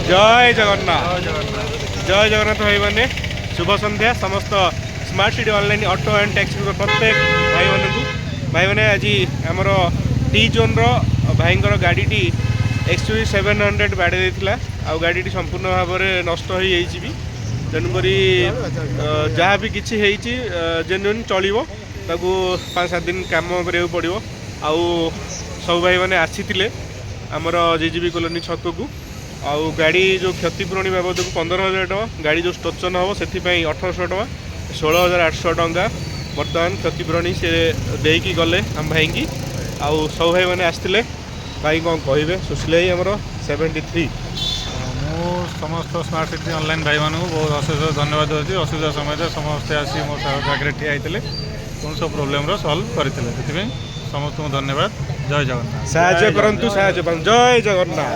ଜୟ ଜଗନ୍ନାଥ, ଜୟ ଜଗନ୍ନାଥ। ଭାଇମାନେ, ଶୁଭ ସନ୍ଧ୍ୟା ସମସ୍ତ smart city online auto and ଟ୍ୟାକ୍ସିର ପ୍ରତ୍ୟେକ ଭାଇମାନଙ୍କୁ। ଭାଇମାନେ, ଆଜି ଆମର ଟି ଜୋନ୍ର ଭାଇଙ୍କର ଗାଡ଼ିଟି ଏକ୍ସୟୁଭି 700 ବାଡ଼େଇ ଦେଇଥିଲା ଆଉ ଗାଡ଼ିଟି ସମ୍ପୂର୍ଣ୍ଣ ଭାବରେ ନଷ୍ଟ ହୋଇଯାଇଛି ବି। ତେଣୁକରି ଯାହା ବି କିଛି ହେଇଛି, ଜେନ୍ୟୁନ୍ ଚଳିବ, ତାକୁ 5-7 ଦିନ କାମ କରିବାକୁ ପଡ଼ିବ। ଆଉ ସବୁ ଭାଇମାନେ ଆସିଥିଲେ ଆମର ଜିଜିବି କଲୋନୀ ଛକକୁ। ଆଉ ଗାଡ଼ି ଯେଉଁ କ୍ଷତିପୂରଣୀ ବାବଦକୁ 15,000 ଟଙ୍କା, ଗାଡ଼ି ଯେଉଁ ଷ୍ଟୋଚନ ହେବ ସେଥିପାଇଁ 1,800 ଟଙ୍କା, 16,800 ଟଙ୍କା ବର୍ତ୍ତମାନ କ୍ଷତିପୂରଣୀ ସେ ଦେଇକି ଗଲେ ଆମ ଭାଇଙ୍କି। ଆଉ ସବୁ ଭାଇମାନେ ଆସିଥିଲେ। ଭାଇ କ'ଣ କହିବେ? ସୁଶୀଲ ଭାଇ ଆମର 73। ମୁଁ ସମସ୍ତ ସ୍ମାର୍ଟ ସିଟି ଅନଲାଇନ୍ ଭାଇମାନଙ୍କୁ ବହୁତ ଅଶେଷ ଧନ୍ୟବାଦ ଦେଉଛି। ଅସୁବିଧା ସମୟରେ ସମସ୍ତେ ଆସି ମୋ ପାଖରେ ଠିଆ ହେଇଥିଲେ ଏବଂ ସବୁ ପ୍ରୋବ୍ଲେମର ସଲ୍ଭ କରିଥିଲେ। ସେଥିପାଇଁ ସମସ୍ତଙ୍କୁ ଧନ୍ୟବାଦ। ଜୟ ଜଗନ୍ନାଥ। ସାହାଯ୍ୟ କରନ୍ତୁ, ସାହାଯ୍ୟ ପାଆନ୍ତୁ। ଜୟ ଜଗନ୍ନାଥ।